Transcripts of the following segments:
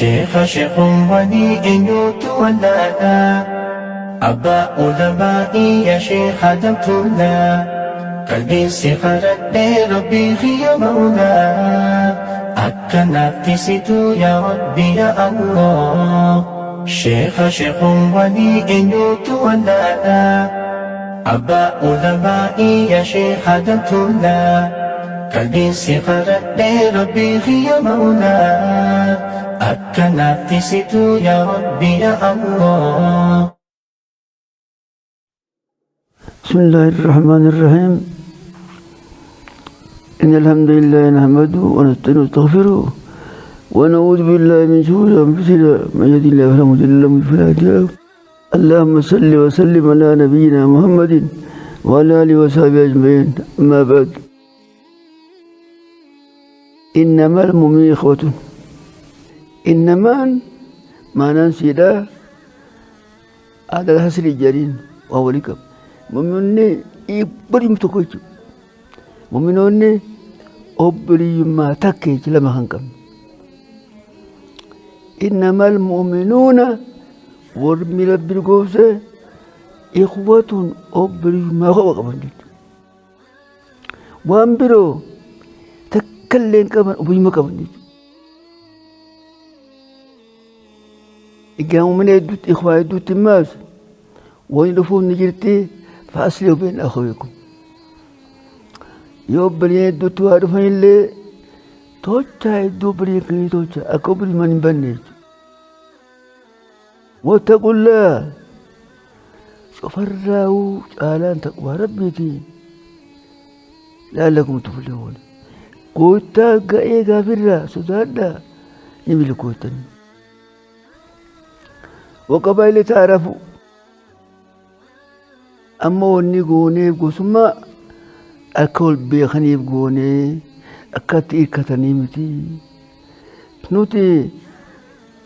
Sheekha sheekhumwanii eenyutu wallaala? Abbaa ulamaa'ii yaa sheekha damtuulaa. Qalbiin si kadhadhee Rabbii kiyya mawlaa. Akka naaf tisitu yaa Rabbi yaa Allah. Sheekha sheekhumwanii eenyutu wallaala? Abbaa ulamaa'ii yaa sheekha damtuulaa. Qalbiin si kadhadhee Rabbii kiyya mawlaa. Akka naaf tisitu yaa Rabbi yaa Allah. بسم الله الرحمن الرحيم. إن الحمد لله نحمده ونستعينه ونستغفره ونعوذ بالله من شرور أنفسنا، من يهده الله فلا مضل له ومن يضلل فلا هادي له. اللهم صل وسلم على نبينا محمد وعلى آله وصحبه أجمعين. أما بعد، إنما المؤمنون إخوة. إنما معنى سيدا على الحسر الجرين وهو لكم مؤمنون إبريم تكويتو مؤمنون أبريم ما تكيت لما هنكم. إنما المؤمنون ورمي ربي القوسة إخوة أبريم ما هو قبل waan biroo takka illee hin qaban obboliyyummaa qaban jechuudha. Egaa muumina hedduutti ikhwaa hedduutti immaas wani dhufuun ni jirti fa'aslihu bayna akhawaykum. Yoo obboleeyyan hedduutti waa dhufan illee tolchaa hedduu obboleeyyan keenya tolchaa akka obboleeyyan hin banne jechuudha. Wattaqullaa cufarraa'uu caalaan taqwaa rabbiiti. La'allakum tuflihuun. Gooftaa ga'ee gaafirraa sodaadhaa ni milkooftan. Waqabaayilii ta'arafu. Amma wanni gooneef gosummaa akka wal beekaniif goonee akka itti hirkatanii miti. Nuti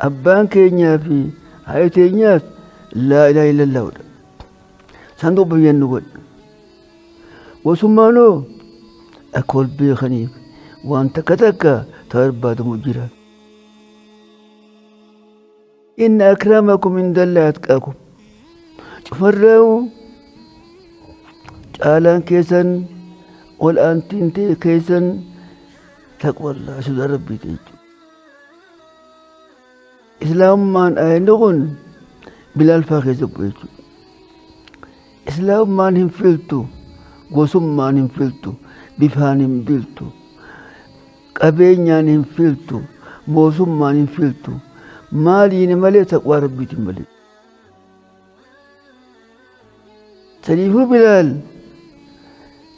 abbaan keenyaa fi haadha teenyaas laa ilaaha illallaahudha. Isaan obboleeyyan nu godhe. Gosummaanoo akka wal beekaniif waan takka takka ta barbaadamu jira. Inna akramakum indallahi atqaakum. Cufarraa'u caalaan keessan ol aantiin ta'e keessan taqwallaa sodaa rabbii ta'e jechuudha. Islaamummaan ayanni kun Bilaal fa'aa keessa bu'e jechuudha. Islaamummaan hin filtu, gosummaan hin filtu, bifaan hin filtu, qabeenyaan hin filtu, moosummaan hin filtu, maaliin malee taqwaa rabbiitiin malee. Saniifuu Bilaal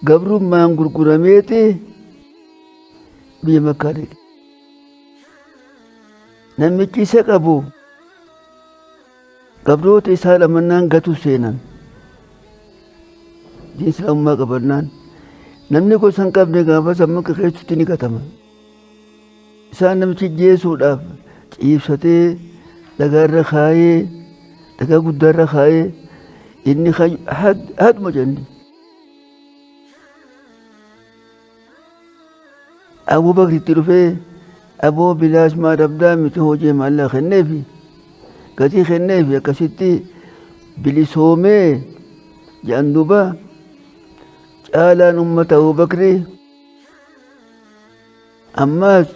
gabrummaan gurgurameeti biyya Makkaa dhaqe. Namichi isa qabu gabroota isaa lamannaan gatu seenan. Diin islaamummaa qabannaan namni gosa hin qabne gaafa san makka keessatti ni gatama. Isaan namichi jeesuudhaaf ciibsatee dhagaa irra kaayee dhagaa guddaa irra kaayee inni haadhuma jenni. Abuu Bakritti dhufee aboo bilaash maa dhabdaa miti hojii maallaqa kenneefi gatii kenneefi akkasitti bilisoomee jedhan duuba caalaan ummata Abuu Bakrii ammaas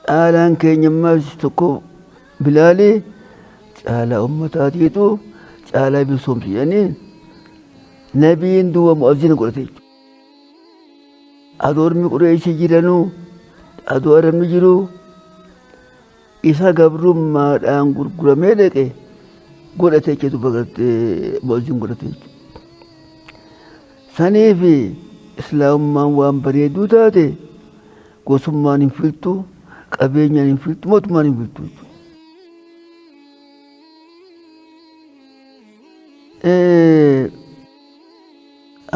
caalaan keenya ammaas tokko bilaalii caalaa ummataatiitu caalaa bilisoomsi jedhanii nabiin duuba mu'azzina godhate jechuudha. Adoo ormi Qureeshii jiranuu, adoo Arabni jiruu, isa gabrummaadhaan gurguramee dhaqe godhate jechuudha duuba gartee mu'azzin godhate jechuudha. Saniif islaamummaan waan bareedduu taate gosummaan hin filtu, qabeenyaan hin filtu, mootummaan hin filtu jechuudha.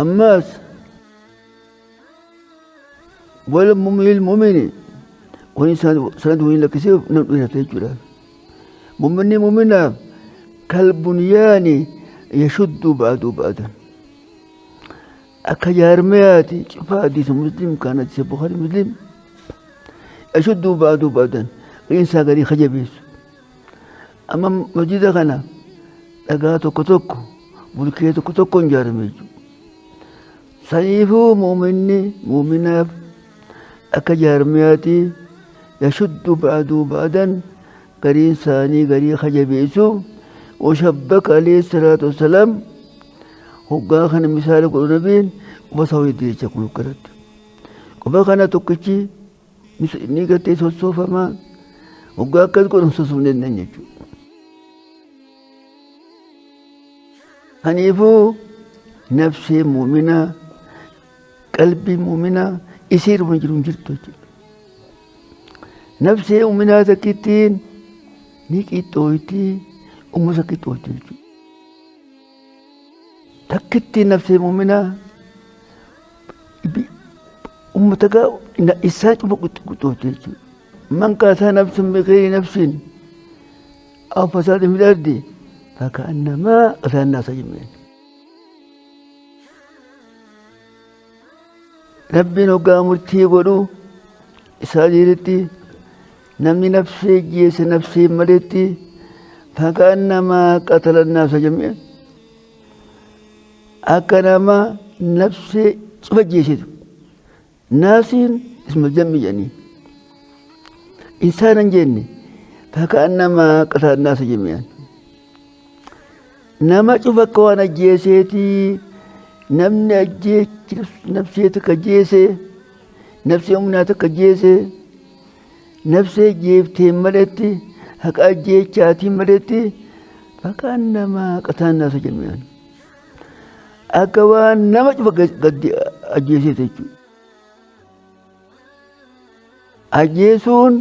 Ammas wal mu'minil mu'mini wani sanatu wani lakkisee nam dheerate jechuudha. Mu'minni mu'minaaf kal bunyaani yashuddu ba'du ba'dan. Akka jaarmayaati cufa hadiisa muslim kan hadiisa Bukhari muslim yashuddu ba'du ba'dan. Gariin isaa garii kajabeessu. Amma masjida kana dhagaa tokko tokko bulkee tokko tokkoon ijaarame jechuudha. Saniifuu muuminni muuminaaf akka jaarmiyaati yashuddu ba'duu ba'dan gariin isaanii garii kajabeessu. Washabbaka alayhi salaatu wassalaam hoggaa kana misaala godhu nabiin quba isaa walitti jecha kun akkanatti. Quba kana tokkichi ni gartee sossoofamaa hoggaa akkas godhu sossoofuu hin dandeenye jechuudha. Kanaafuu nafsee muuminaa qalbii muuminaa isii irra jiru hin jirtu jechuudha. Nafsee muuminaa takkittiin ni qixxooyti ummata qixxooyti jechuudha. Takkittiin nafsee muuminaa ummata gaa isaa cufa qixxooyti jechuudha. Man qaataa nafsin biqeeri nafsin aw fasaadin fil ardi faka'annamaa qatala naasa jamii'an. Rabbiin hoggaa murtii godhu isaa jirutti namni nafsee jeesse nafsee maletti faka'annamaa qatala naasa jamii'an. Akka nama nafsee cufa jeessitu. Naasiin isma jam'i jedhanii. Insaan hin jenne faka'annamaa qatala naasa jamii'an. Nama cufa akka waan ajjeeseetii namni ajjeechi nafsee takka ajjeese nafsee humnaa takka ajjeese nafsee jeeftee maletti haqa ajjeechaatiin maletti faka'annamaa qatala naasa jamii'an. Akka waan nama cufa gaddi ajjeeseeti jechuudha. Ajjeesuun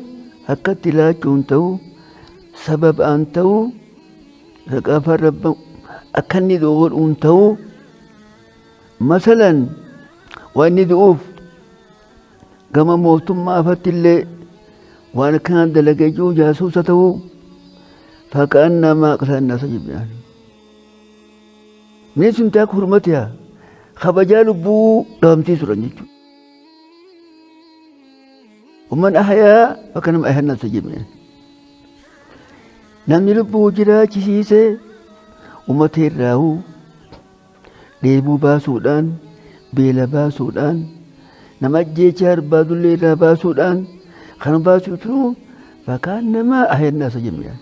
akkatti laachuun ta'u sababaan ta'u raqaafaan rabba akka inni du'u godhuun ta'u masalan waan inni du'uuf gama mootummaa afatti illee waan akkanaan dalagee jiru jaasuusa ta'uu fakkaan namaa qasaan nasa jibbi'an. Mee sun taak hurmatiha kabajaa lubbuu dhabamsiisuudha jechuudha. Umman ahyaa bakka nama ahyaa nafsa jibbi'an. Namni lubbuu jiraachisiise ummata irraahuu dheebuu baasuudhaan beela baasuudhaan nama ajjeechaa barbaadullee irraa baasuudhaan kan baasuutu bakkaan nama ahyaa nafsa jibbi'an.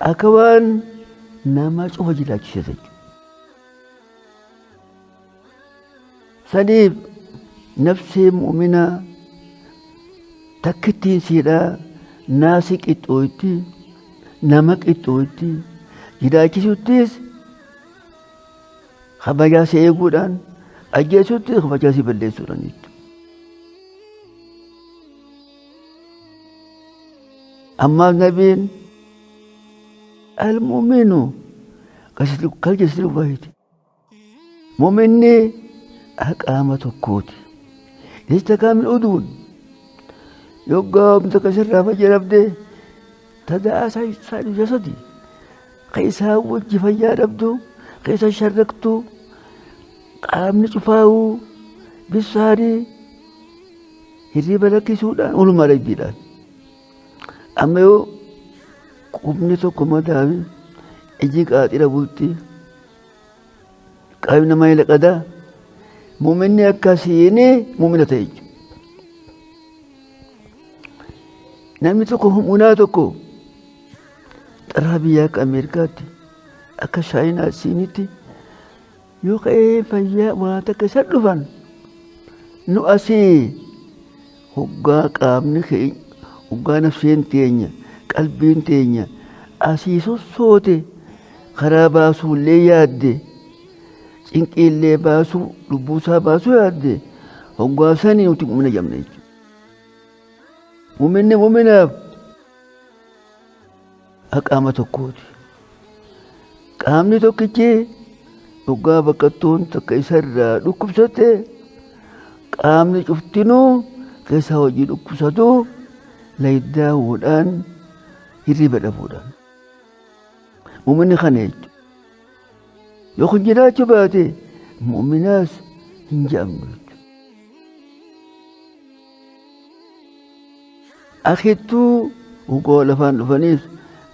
Akka waan nama cufa jiraachise jechuudha. Saniif nafsee mu'uminaa takkittiin siidhaa naasii qixxooytti nama qixxooytti jiraachisuttis kabajaa si eeguudhaan ajjeesuttis kabajaa si balleessuudhaan jechuudha. Ammaas nabiin al-mu'minu kal jasadi waahid. Mu'minni qaama tokkooti. Ishtakaa min uduun yoggaa humna takka sirraa fayya dhabde tada'aa saa'iru jasadi ka isaa wajji fayyaa dhabdu ka isa sharraktu qaamni cufaa'uu bisaarii hirriba lakkisuudhaan walumaa dhagdiidhaan. Amma yoo qubni tokko madaawe iji qaaxira bulti qaamni namaa ila qadaa muminni akkasiin mumina ta'e jechuudha. Namni tokko humunaa tokko xaraa biyya akka Ameerikaatti akka Chaayinaa siinitti yoo ka'ee fayyaa waa takka isa dhufan nu asii hoggaa qaamni keenya hoggaa nafseen teenya qalbiin teenya asii sossoote karaa baasuullee yaadde cinqiillee baasuu lubbuusaa baasuu yaadde hoggaa sanii nuti mu'mina jedhamna jechuudha. Mu'minni mu'minaaf qaama tokkooti. Qaamni tokkichi dhugaa baqattuun takka isarraa dhukkubsatte qaamni cuftinuu keessa hojii dhukkubsatu laydaa'uudhaan hirriba dhabuudhaan. Mu'minni kana jechuudha. Yoo kun jiraachuu baate mu'minaas hin jedhamnu jechuudha. Akittuu hoggaa lafaan dhufaniis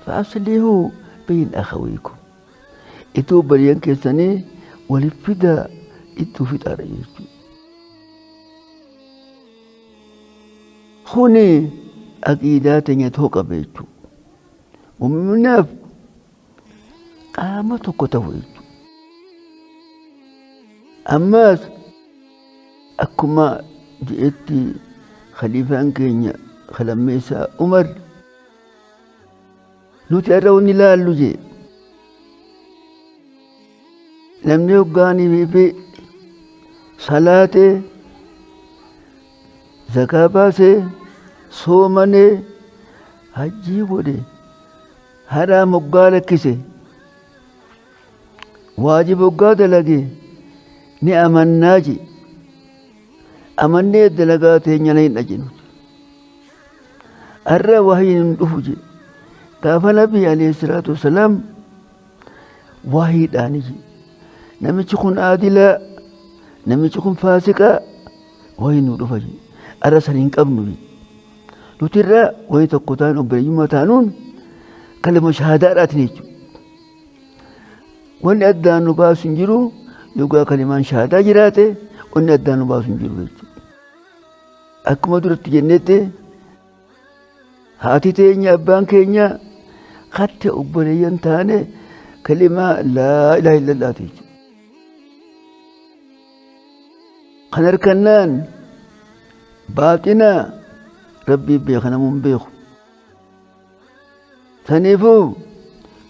fa'aslihuu bayn akhawiikum. Ituu obboleeyyan keessanii waliif fidaa ittuu fixaadha jechuudha. Kuni aqiidaa teenya ta'uu qaba jechuudha. Mu'minaaf qaama tokko ta'u jechuudha. Ammas akkuma je'etti khaliifaan keenya kalammeessaa Umar nuti har'a wanni laallu jee namni hoggaanii fi salaatee zakaa baasee soomanee hajjii godhe haraam hoggaa lakkise waajiba hoggaa dalage ni amannaa je amannee dalagaa teenya na hin dhajinu har'a wahiin hin dhufu je gaafa nabii alayhi salaatu wasalaam wahiidhaani je namichi kun aadilaa namichi kun faasiqaa wahiin nu dhufa je har'a san hin qabnu je nuti irraa wayii tokko ta'an obboleeyyummaa taanuun kalima shahaadaadhaatiin jechuudha. Wanni addaan nu baasu hin jiru yookaan kalimaan shahaadaa jiraate wanni addaan nu baasu hin jiru jechuudha. Akkuma duratti jennetti haati teenya abbaan keenya katte obboleeyyan taane kalimaa laa ilaaha illallaati jechuudha. Kan harkannaan baaxina rabbii beeka namuun beeku. Saniifuu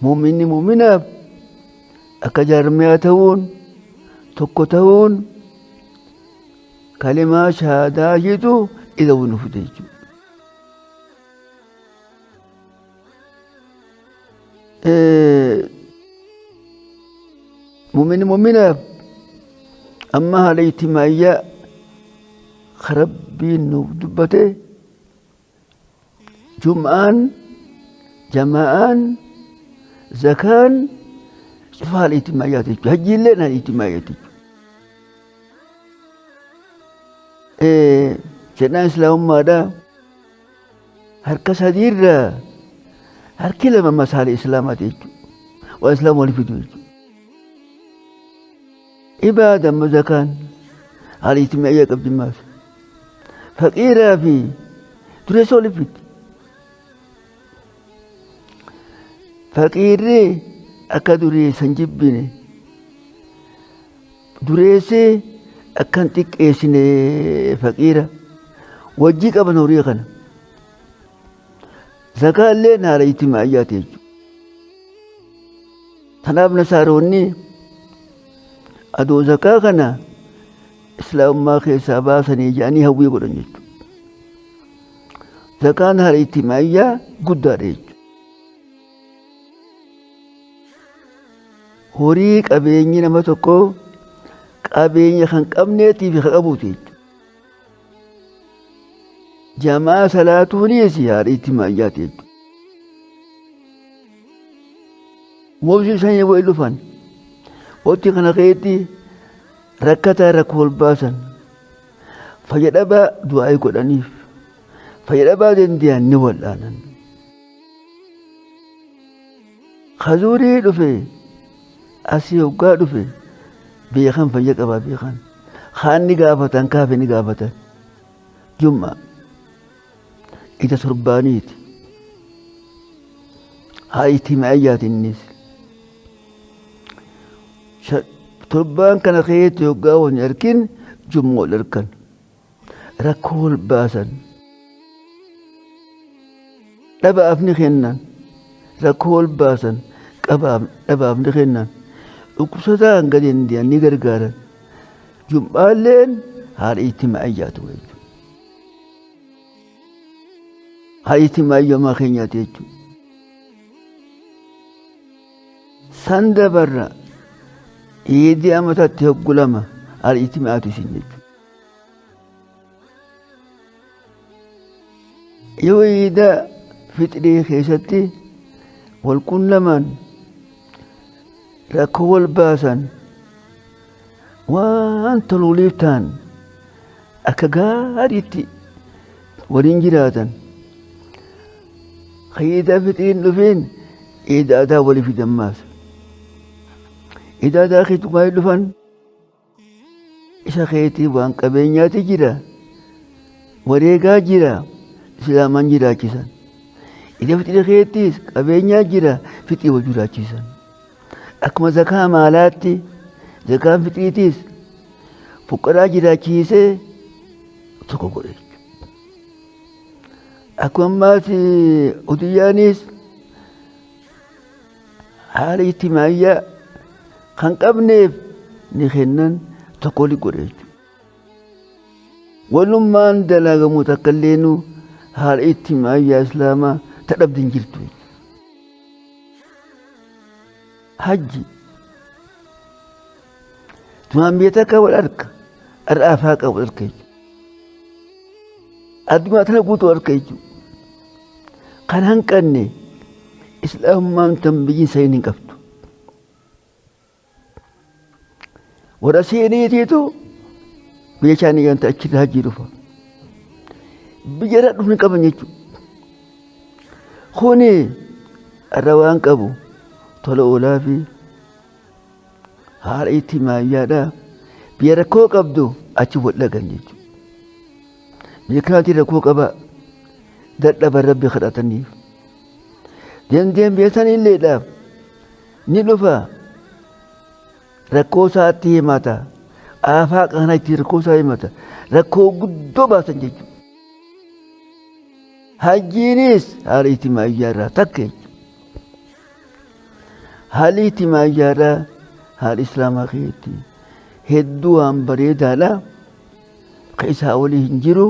muuminni muuminaaf akka jaarmiyaa ta'uun tokko ta'uun kalimaa shahaadaa jitu ida'uu nu fide jechuudha. Muuminni muuminaaf amma haala ijtimaa'iyyaa rabbiin nuuf dubbate Jum'aan, jamaa'aan, zakaan cufa haala ijtimaa'iyyaati jechuudha. Hajjiillee haala ijtimaa'iyyaati jechuudha. Shari'aan islaamummaadhaa harka sadiirraa harki lama masaala islaamaati jechuudha. Waan islaama walii fidu jechuudha. Ibaada amma zakaan haala ijtimaa'iyyaa qabdi maas. Faqiiraa fi dureessa waliif fiddi. Faqiirri akka dureessa hin jibbine dureessi akka hin xiqqeessine faqiira wajjii qaban horii kana. Zakaa illee haala ijtimaa'iyyaati jechuudha. Kanaaf nasaaroonni adoo zakaa kana islaamummaa keessaa baasanii jedhanii hawwii godhan jechuudha. Zakaan haala ijtimaa'iyyaa guddaadha jechuudha. Horii qabeenyi nama tokkoo qabeenya kan qabneetii fi kan qabuuti jechuudha. Jamaa salaatuunis haala ijtimaa'iyyaati jechuudha. Moobsii sanyii wayii dhufan. Waqtii kana keessatti rakkataa rakkoo ol baasan. Fayyadhabaa du'aa'ii godhaniif. Fayyadhabaa danda'an ni wal'aanan. Kazuurii dhufe asii hoggaa dhufe beekan fayya qabaa beekan. Kaan ni gaafatan kaafe ni gaafatan. Jum'a ija torbaaniiti. Haa itti mi'ayyaati innis. Torbaan kana keessatti hoggaa wal arkin jum'a wal arkan. Rakkoo wal baasan. Dhabaaf ni kennan. Rakkoo wal baasan. Qabaaf dhabaaf ni kennan. Dhukkubsataa hanga danda'an ni gargaaran. Jum'aalleen haala itti mi'ayyaatu jechuudha. Haala itti mi'ayyamaa keenyaati jechuudha. San dabarra iidii amatatti hoggu lama haala itti mi'aatu isin jechuudha. Yoo iida fixrii keessatti wal qunnaman rakkoo wal baasan waan toluuliif ta'an akka gaariitti waliin jiraatan Iida fixiin dhufin iida adaa walii fidan maas. Iida adaa keetu maal dhufan? Isa keetii waan qabeenyaati jira. Wareegaa jira. Islaamaan jiraachisan. Iida fixii keettiis qabeenyaa jira fixii wal jiraachisan. Akkuma zakaa maalaatti zakaan fixiitiis fuqaraa jiraachiisee tokko godhe. Akkuma ammaas oduyyaanis haala ijtimaayyaa kan qabneef ni kennan tokko wali godhe jechuudha. Walummaan dalagamu takka illeenuu haala ijtimaayyaa islaamaa ta dhabde hin jirtu jechuudha. Hajji tumaan biyya takka wal arka har'a afaaqa wal arka jechuudha. Addunyaa tana guutuu arka jechuudha. Kan hanqanne islaamummaan tan biyyi seen hin qabdu. Warra seeniitiitu biyya isaanii ganta achirra hajjii dhufa. Biyya irra dhufni qaban jechuudha. Kuni irra waan qabu tola oolaa fi haala itti maayyaadha. Biyya rakkoo qabdu achi wal dhagan jechuudha. Biyya kanaatiin rakkoo qaba dadhaban rabbi kadhataniif. Dandeen biyya san illeedhaaf ni dhufa rakkoo isaatti himata. Aafaa kana itti rakkoo isaa himata. Rakkoo guddoo baasan jechuudha. Hajjiinis haala itti maayyaarraa takka jechuudha. Haalli itti maayyaarraa haala islaamaa keessatti hedduu waan bareedaadha. Ka isaa olii hin jiru.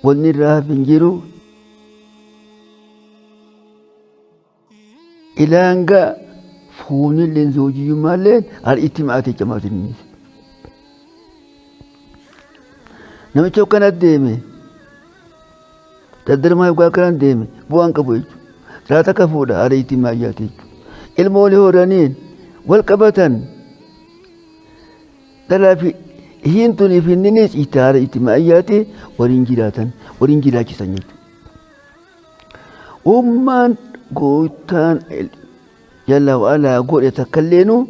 Wanni irraa hafe hin jiru. Ilaanga fuunilleen zoojiyyummaalleen haala itti maatee camaatinnis. Namichi akkana deeme daddarmaa yookaan akkana deeme bu'aan qabu jechuudha. Raata akka fuudha haala itti maayyaate jechuudha. Ilmoolee horaniin wal qabatan dhalaa fi ishiin tunii fi inninis itti haala itti maayyaate waliin jiraatan waliin jiraachisan jechuudha. Ummaan gooftaan jalla wa'alaa godhe takka illeenuu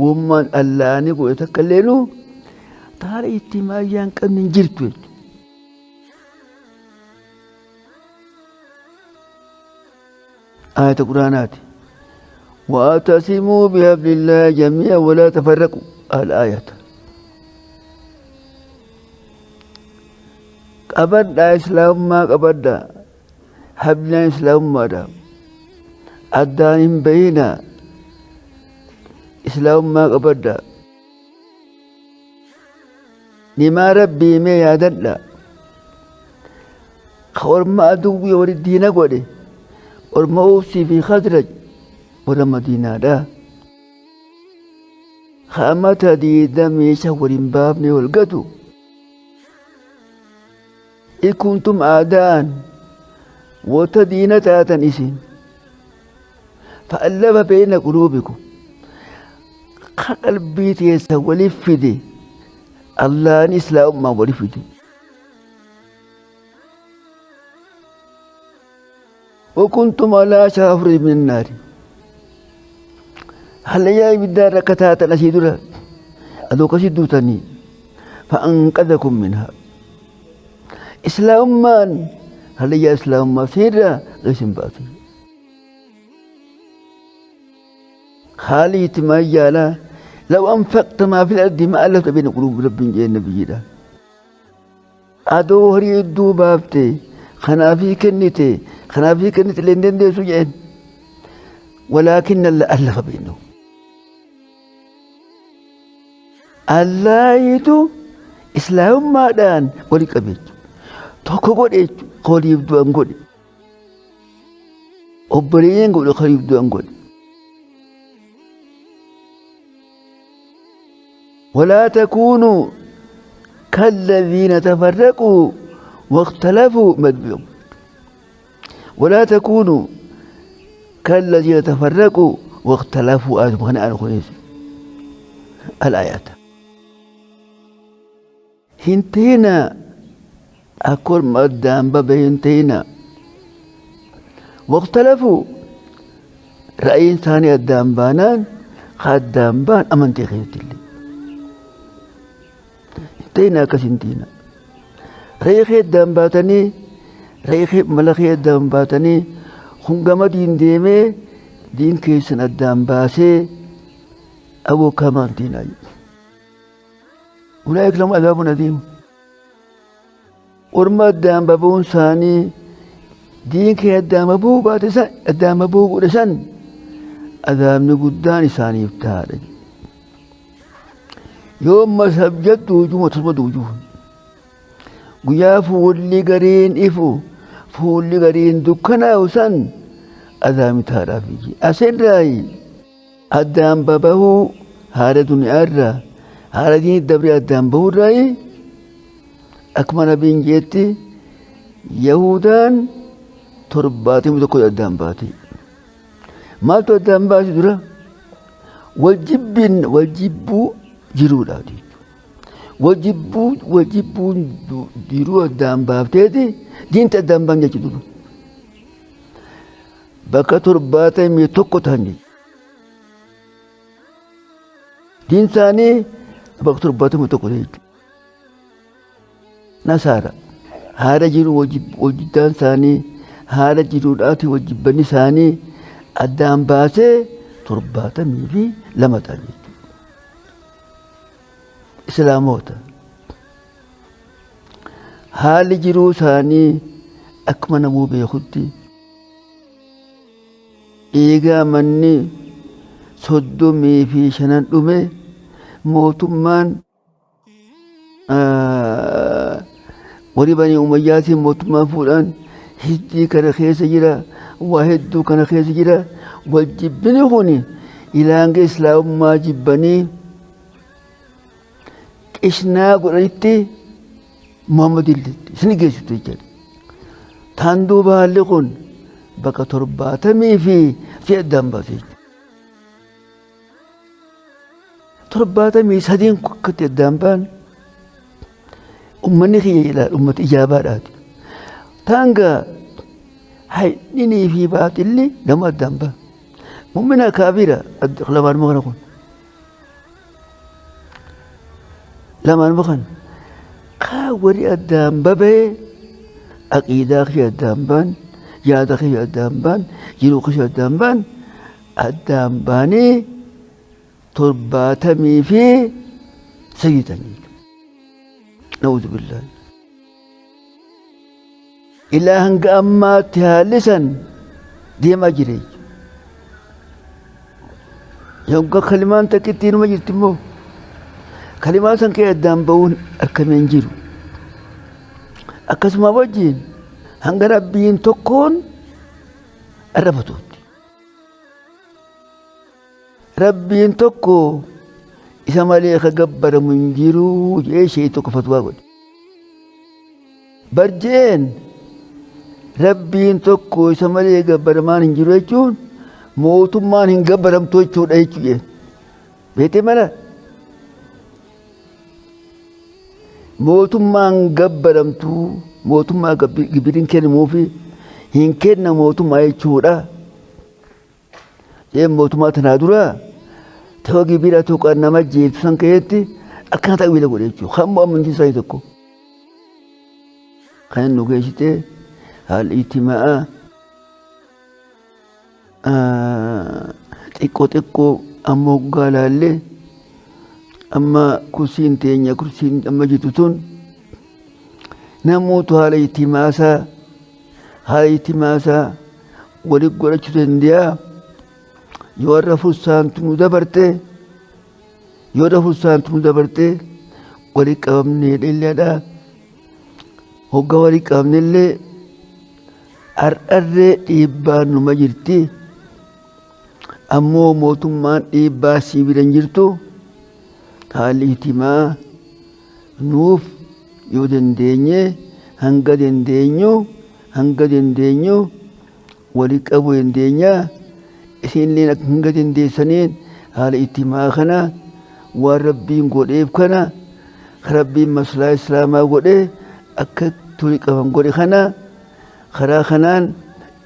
ummaan allaanii godhe takka illeenuu taara itti maayyaan qabne hin jirtu jechuudha. Ayata Quraanaati. Wa'atasimuu bihablillaahi jamii'a walaa tafarraqu al-ayata. Qabadhaa islaamummaa qabadhaa. Hablaan islaamummaadha. Addaan hin bayinaa. Islaamummaa qabadhaa. Nimaa rabbii mee yaadadhaa. Ka orma aduwwii warri diina godhe orma Uusii fi Khazraj warra Madiinaadha. Ka amata diida meeshaa waliin baafne wal gatu. Ikuntum aadaan wota diina taatan isin fa'allafa beeyna quluubikum ka qalbii teessa waliif fide Allahan islaamummaa waliif fide. وكنتم على شفا حفرة من النار هل يا ibiddaa irra akka taatan asii dura adoo akkasii duutanii فأنقذكم منها islaamummaan halayyaa islaamummaa sirra isin baase haalli itti maayyaala لو أنفقت ما في الأرض ما ألفت بين قلوب رب جee nabiyyiidha Adoo horii hedduu baafte kanaafii kennite kanaafii kennite illee hin dandeessu jeen. Walaakin alla allafa beeknu. Allaahitu islaamummaadhaan wali qabe jechuudha. Tokko godhe jechuudha. Horiif du'an godhe. Obboleeyyan godhe horiif du'an godhe. ولا تكونوا كالذين تفرقوا واختلفوا مدبهم ولا تكونوا كالذين تفرقوا واختلفوا آيات الآيات هنتينا Akka orma addaan babahe hin ta'ina. Waqtalafuu ra'ayiin isaanii addaan baanaan ka addaan baan amantii keessatti illee. Hin ta'ina akkas hin ta'ina. Ra'ii kee addaan baatanii ra'ii kee mala kee addaan baatanii kun gama diin deemee diin keessan addaan baasee aboo kamaa hin ta'inaa jedhu. Ulaa'ik lahum azaabun aziim. Orma addaan babuun isaanii diin kee addaan babuu baate san addaan babuu godhe san azaabni guddaan isaaniif taadha. Yoo masab jettu hujuma tosuma duuju. Guyyaa fuulli gariin ifu fuulli gariin dukkanaa'u san azaabni taadhaaf. Asirraayi addaan babahuu haala duniyaa irraa haala diinii dabree addaan bahuu irraa akkuma nabiin jeetti Yahudaan 71 addaan baate. Maaltu addaan baase dura? Wal jibbiin wal jibbuu jiruudhaati. Wal jibbuu wal jibbuun jiruu addaan baafteeti diinti addaan baan jechuudha. Bakka 71 ta'an jechuudha. Diin isaanii bakka 71 jechuudha. Nasaara haala jiru wajjiddaan isaanii haala jiruudhaati wajjibbanni isaanii addaan baasee 72 ta'an jechuudha. Islaamoota haalli jiruu isaanii akkuma namuu beekutti eegaa manni 35 dhume mootummaan warri Banii Umayyaatiin mootummaan fuudhan hiddii kana keessa jira, waa hedduu kana keessa jira. Wal jibbini kun ilaanga islaamummaa jibbanii qishnaa godhanitti Muhammad isin geessitu jechuudha. Taan duuba haalli kun bakka torbaatamii fi si'a addaan baase jechuudha. 73 akkatti addaan ba'an ummanni kiyya jedha ummata ijaabaadhaati. Taanga haydhinii fi baaxilli nama addaan ba'a. Mu'mina kaafira lamaanuma kana kun. Lamaanuma kana. Kaa warri addaan baba'e aqiidaa kiyya addaan ba'an, yaada kiyya addaan ba'an, jiruu kiyya addaan ba'an addaan ba'anii 73 ta'an jechuudha. Na'uudhu billaahi. Ilaa hanga ammaatti haalli san deemaa jira jechuudha. Yogga kalimaan takkitti inuma jirti immoo kalimaa san kee addaan ba'uun arkamee hin jiru. Akkasuma wajjin hanga rabbiin tokkoon arrabatuutti. Rabbiin tokko isa malee ka gabbaramu hin jiru jedhee ishee tokko fatwaa godhe. Barjeen Rabbiin tokko isa malee gabbaramaan hin jiru jechuun mootummaan hin gabbaramtu jechuudha jechuudha. Beektee mala? Mootummaan gabbaramtu mootummaa gibiriin kennamuufi hin kenna mootummaa jechuudha. Jeen mootummaa tanaa dura ta'uu gibira tuqan nama jeeftu san keessatti akkana ta'wiila godhe jechuudha. Kan immoo amantiin isaanii tokko. Kan nu geessite haalli ijtimaa'aa xiqqoo xiqqoo amma hoggaa laallee amma kursiin teenya kursiin amma jirtu tun namoota haala ijtimaasaa haala ijtimaasaa wali godhachuu danda'a. Yoo har'a fursaantu nu dabarte yoo har'a fursaantu nu dabarte wali qabamnee dheellaadha. Hogga wali qabnellee har'arree dhiibbaan numa jirti. Ammoo mootummaan dhiibbaa sii bira hin jirtu. Haalli ijtimaa nuuf yoo dandeenye hanga dandeenyu hanga dandeenyu wali qabuu dandeenya. Isinilleen akka hanga dandeessaniin haala ijtimaa kana waan rabbiin godheef kana ka rabbiin maslaa islaamaa godhe akka itti walitti qaban godhe kana karaa kanaan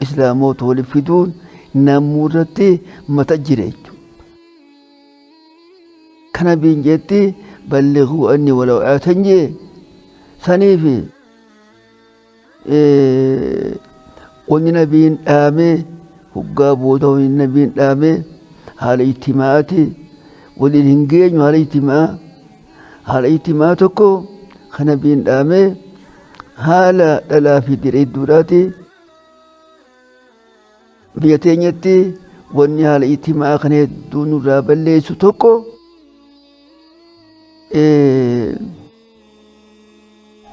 islaamoota walitti fiduun namuu irratti mata jira jechuudha. Kana biin jetti ballighuu anni walaw aayatan jee saniifi wanni nabiin dhaame hoggaa booda wanni nabiin dhaame haala ijtimaa'aati waliin hin geenyu haala ijtimaa'aa haala ijtimaa'aa tokko kan nabiin dhaame haala dhalaa fi dhiira hedduudhaati biyya teenyatti wanni haala ijtimaa'aa kana hedduu nurraa balleessu tokko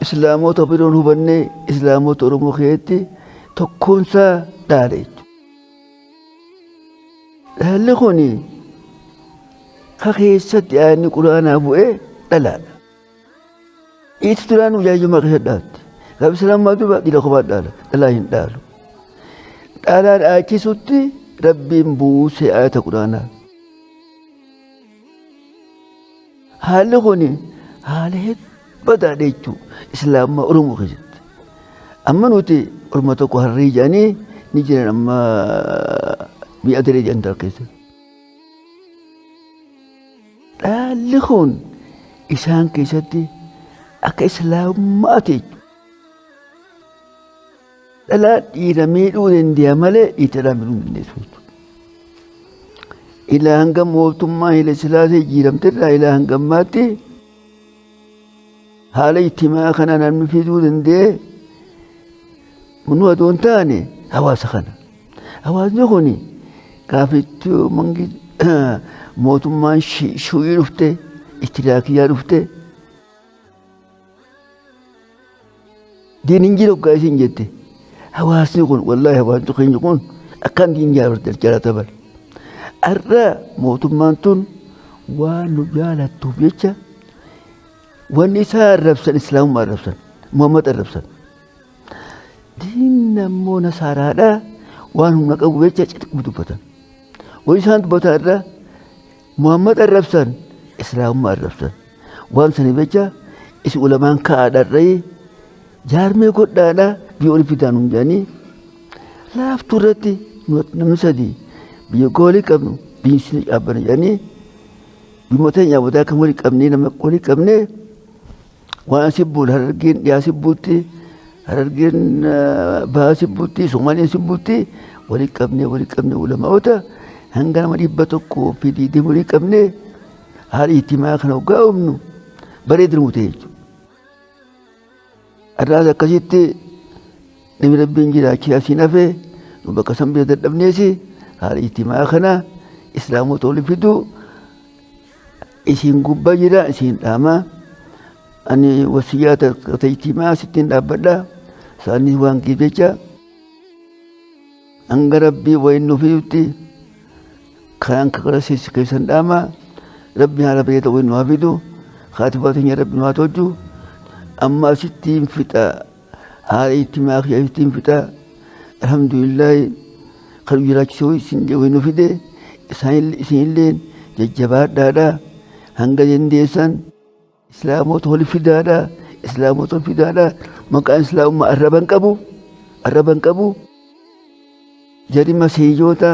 Islaamota biroon hubannee Islaamota Oromoo keessatti tokkoonsaa dhaala jechuudha. Dhaalli kun ka keessatti ayanni quraanaa bu'ee dhalaadha. Itti duraan jaajummaa keessa dhaalti. Gaafa islaamummaa duuba dhiira kophaa dhaala. Dhalaa hin dhaalu. Dhalaa dhaalchisutti rabbiin buuse ayata quraanaa. Haalli kun haala hedduu badaadha jechuudha islaamummaa Oromoo keessatti. Amma nuti orma tokko harree jedhanii ni jiran amma biyya adaree jedhan ta'a keessatti. Dhaalli kun isaan keessatti akka islaamummaati jechuudha. Dhalaa dhiira miidhuu dandeenya malee dhiirti dhalaa miidhuu hin dandeessu jechuudha. Ilaa hanga mootummaa Haile Sillaasee jijjiiramte irraa ilaa hanga ammaatti haala ijtimaa kana namni fiduu danda'e nu adoo hin taane hawaasa kana. Hawaasni kun gaafa itti mootummaan shu'ii dhufte ittiraakiyyaa dhufte Diin hin jiru hoggaa isin jette hawaasni kun wallaahi hawaasni keenya kun akkaan diin jaalata bara. Har'a mootummaan tun waan nu jaalattuuf jecha wanni isaa arrabsan islaamummaa arrabsan Muhammad arrabsan. Diinni ammoo nasaaraadha waan humna qabu jecha cidhuma dubbatan. Wanni isaan dubbatan irra Muhammad arrabsan islaamummaa arrabsan. Waan saniif jecha isin ulamaan ka'aadha irra jaarmee godhaadha biyya olii fidaan hun jedhanii laaftuu irratti namni sadii biyya goolii qabnu biyyi isin dhaabbana jedhanii biyya teenya dhaabbataa akka walii qabnee nama walii qabnee waan si bulu harargeen dhiyaa si bulti harargeen bahaa si bulti somaaliin si bulti walii qabnee walii qabnee ulamaa'ota hanga nama 120 walii qabnee haala ijtimaa kana hoggaa uumnu bareeda nuu ta'e jechuudha. Har'aas akkasitti namni rabbiin jiraachee asiin hafe nu bakka san bira dadhabneesi haala ijtimaa kana islaamota waliin fiduu isin gubbaa jira isin dhaama ani wasiyyaa ta ijtimaa sittiin dhaabbadha isaaniis waan kiif jecha hanga rabbii wayin nu fidutti Karaan kakarasiis keessan dhaama rabbi haala bareeda waliin nu haa fidu kaatibaa teenya rabbi nu haa tolchu amma asitti hin fixa haala itti maakii asitti hin fixa alhamdulillaahi kan jiraachisee isin waliin nu fide isinillee jajjabaadhaadha hanga dandeessan islaamota wali fidaadha islaamota wali fidaadha maqaan islaamummaa arraba hin qabu arraba hin qabu jari masiijoota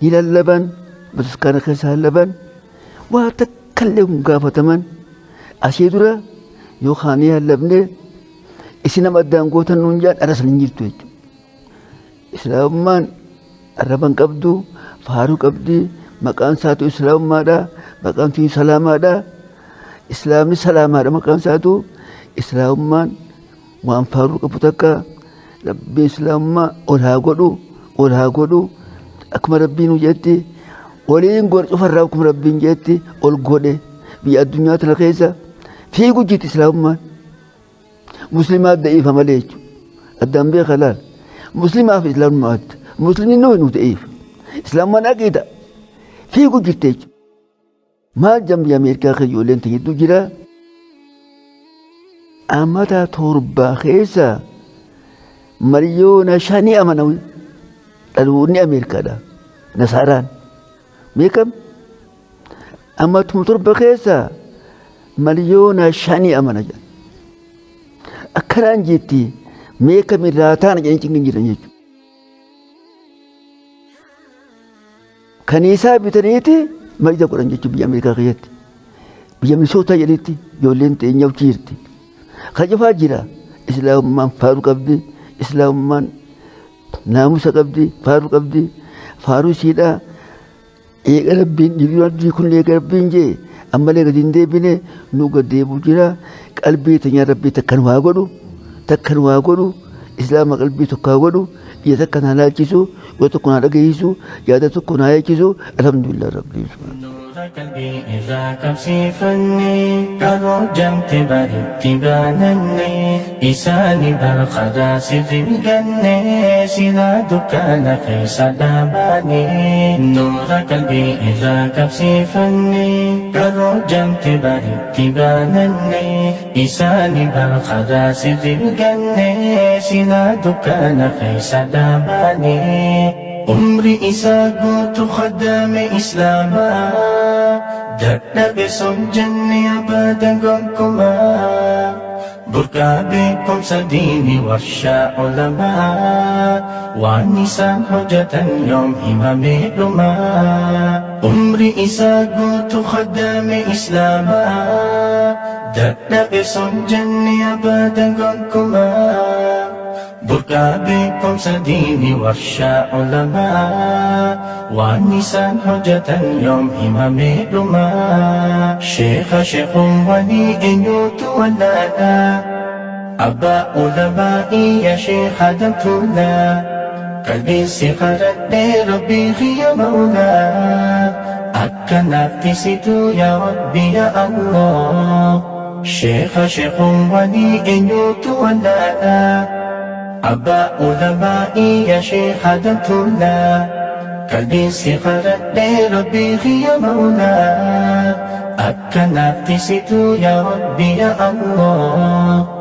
ni lallaban bataskaana keessa lallaban waa takkallee hin gaafataman asii dura yookaan ni lallabne isin nama addaan gootan nuun jaan arra san hin jirtu jechuudha. Islaamummaan arraba hin qabdu faaruu qabdi maqaan isaatu islaamummaadha maqaan isaatu salaamaadha islaamni salaamaadha maqaan isaatu islaamummaan waan faaruu qabu takka rabbiin islaamummaa ol haa godhu ol haa godhu akkuma rabbiin nu jetti waliin godhe cufarraa akkuma rabbiin jetti ol godhe biyya addunyaa tana keessa fiigu jirti islaamummaan. Muslimaaf da'iifa malee jechuudha. Addaan beeka laal. Muslimaaf islaamummaa adda. Muslimni nuyi nu da'iifa. Islaamummaan aqiida. Fiigu jirti jechuudha. Maal jambi Ameerikaa kan ijoolleen ta'e hedduu jira. Amata 7 keessa 5 miliyoona amanawi dhaloonni Ameerikaadha. Nasaaraan. Beekam? Amatuma 7 keessa 5 miliyoona amana jedha. Akkanaan jetti mee kamirraa taana jedhanii cinqin jiran jechuudha. Kaniisaa bitaniiti masjida godhan jechuudha biyya Ameerikaa keessatti. Biyya Minisootaa jedhanitti ijoolleen teenya achi jirti. Kan cufaa jira. Islaamummaan faaruu qabdi. Islaamummaan naamusa qabdi. Faaruu qabdi. Faaruu isiidhaa. Eega Rabbiin dhiirri kun eega Rabbiin jee ammallee gadi hin deebine nu gad deebi'u jira. Qalbii teenya Rabbii takka nu haa godhu. Takka nu haa godhu. Islaama qalbii tokko haa godhu. Ija takka na laalchisu. Yoo tokko na dhageessisu. Yaada tokko na yachisu. Alhamdulillah Rabbii. Nuura qalbii irraa qabsiifanne qaroo jamte baritti baananne isaani bar karaa sirri ganne silaa dukkana keessa dhaabaane. Nuura qalbii irraa qabsiifanne qaroo jamte baritti baananne isaani bar karaa sirri ganne silaa dukkana keessa dhaabaane. Umri isaa guutu khadaame islaamaa dadhabe son jenne abadan gonkumaa burqaa beekumsa diini warshaa ulamaa waan isaan hojjetan yoom himamee dhumaa. Umri isaa guutu khadaame islaamaa dadhabe son jenne abadan gonkumaa burqaa beekumsa diini warshaa ulamaa waan isaan hojjetan yoom himamee dhumaa. Sheekha sheekumwanii eenyutu wallaalaa abbaa ulamaa'ii yaa sheekha damtuulaa qalbiin si qaradhee rabbii kiyya mawlaa akka naaf tisitu yaa rabbi yaa Allah. Sheekha sheekumwanii eenyutu wallaalaa abbaa ulamaa'ii yaa sheekha damtuulaa qalbiin si qaradhee rabbii kiyya mawlaa akka naaf tisitu yaa rabbi yaa Allah.